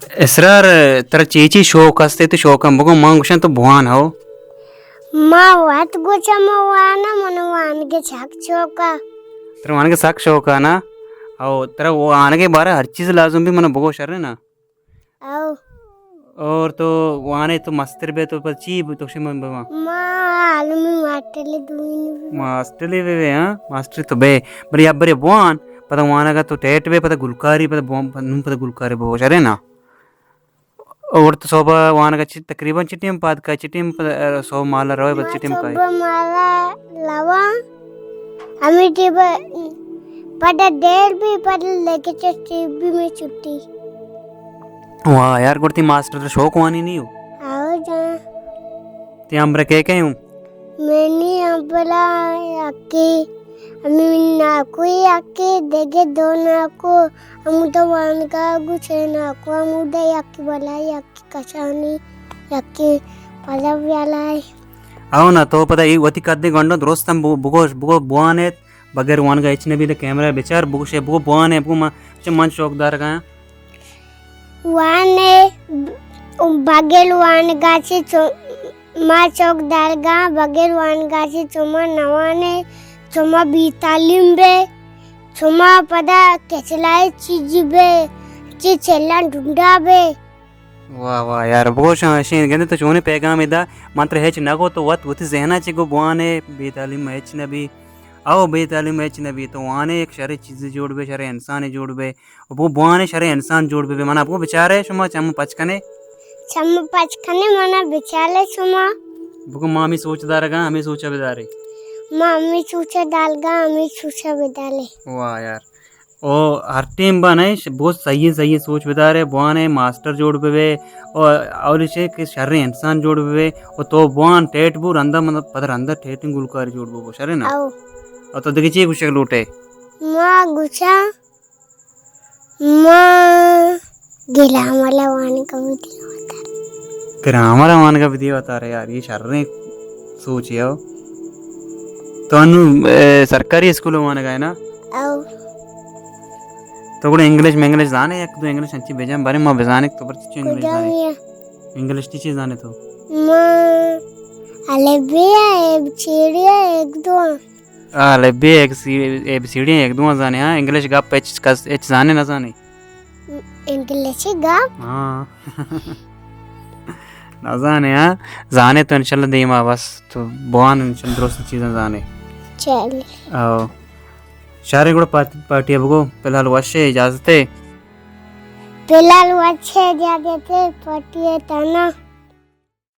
اسرار، ترا چی چی شوق است؟ تو شوق ہم بگو، من گوشاں تو بوان ہو۔ ما وت گوشاں ما وانا، من وانگے سک شوق ء۔ ترا وانگے سک شوق ء نا؟ او ترا وانگے بارہ ہر چیز لازم بی من بگو، شر نا؟ او۔ اور تو وانے تو مستر بے تو پر چی بی تو شی من بواں؟ ما عالمی ماسٹر دوین بی۔ ماسٹر بے بے، ہاں، ماسٹر تو بے۔ بری اب بری بوان، پتہ وانگا تو ٹیٹ بے، پتہ گلکاری، پتہ بوان، پتہ نون پتہ گلکاری بگو، شر نا؟ اور تو صوبہ وانگا چی، تقریباً چی ٹیم پاد کا، چی ٹیم پ-، صوبہ مالا روے، پد چی ٹیم کائے؟ صوبہ مالا لواں، ہمیں ٹیم پدا دیر بی، پدا لیکچر ٹیم بی میں چھٹی۔ واہ یار، گڑتی ماسٹر تو شوق وانی نہیں ہو؟ آؤ جان۔ تی امر کے کہیں ہوں؟ منی ابلا یکی، ہمے ناکو یکی، دگہ دو ناکو، ہمودا وانگا گوشے ناکو، ہمودا یکی بلا، یکی کشانی، یکی پدا بیالائے۔ او نا، تو پدا ای وتی قدے گنڈو درست ہم بگو، بگو، بگو بوان ایت، بغیر وانگا ہچ نبی، دے کیمرہ بچار، بگوشے، بگو بوان ایت، بگو ما، چہ من شوق دار گایا۔ وانے، بغیر وانگا چہ چو-، ما چوک دارگاں، بغیر وانگا چہ چما نوانے، چما بے تعلیم بے، چما پدا کچلائے چیزی بے، چی چلان ڈنڈا بے۔ واہ واہ یار، بگوش اشیں گندے تو چونیں پیغامے دا، من ترا ہچ نہ گو، تو وت وتی ذہنا چہ گو بوانے، بے تعلیم ہچ نہ بی۔ او بے تعلیم ہچ نہ بی، تو وانے یک شریں چیزے جوڑ بے، شریں انسانے جوڑ بے۔ و بگو بوانے شریں انسان جوڑ بہ بے۔ منا بگو بچارے شما چم پچ کنے؟ چم پچ کنے منا بچارے شما؟ بگو ما ہمے سوچ دارگاں، ہمے سوچا بدارے۔ ما ہمے سوچا دارگاں، ہمے سوچا بدارے۔ واہ یار۔ او ہر ٹیم با نہ، بہت صحیح صحیح سوچ بدارے، بوانے ماسٹر جوڑ بہ بے، او اولی چے کہ شریں انسان جوڑ بہ بے، او تو بوان ٹیٹ بو رندا، مطلب پد رندا ٹیٹیں گلکار جوڑ بو، شریں نا؟ او۔ او تو دگہ چی گوشگ لوٹے؟ ما گوشاں ما گرامر ء وانگ ء بدی وتارا۔ گرامر ء وانگ ء بدی وتارا یار، یہ شریں سوچے ہو۔ تو انو، اے، سرکاری اسکول ء وانگ ء ئے نا؟ او۔ تو گڑا انگلش منگلش زانے، یک دو انگلش انچی بجن، بارے ما بزانے تو پر چی انگلش زانے؟ کجا ہے؟ انگلش تی چی زانے تو؟ ما الف بے ء، اے بی سی ڈی ء، ایک دو۔ آ، الف بے ایک سی، اے بی سی ڈی ایک دو زانے، ہاں، انگلش گپ ہچ کس ہچ زانے نہ زانے۔ انگلش گپ؟ ہاں۔ نہ زانے، ہاں، زانے تو انشاءاللہ دیما بس تو بوان انشاءاللہ درست چیزاں زانے۔ چل۔ او۔ شارے گڑا پارٹی، پارٹی بگو، فی الحال وشے اجازت ہے۔ فی الحال وشے اجازت ہے، پارٹی ہے تانا۔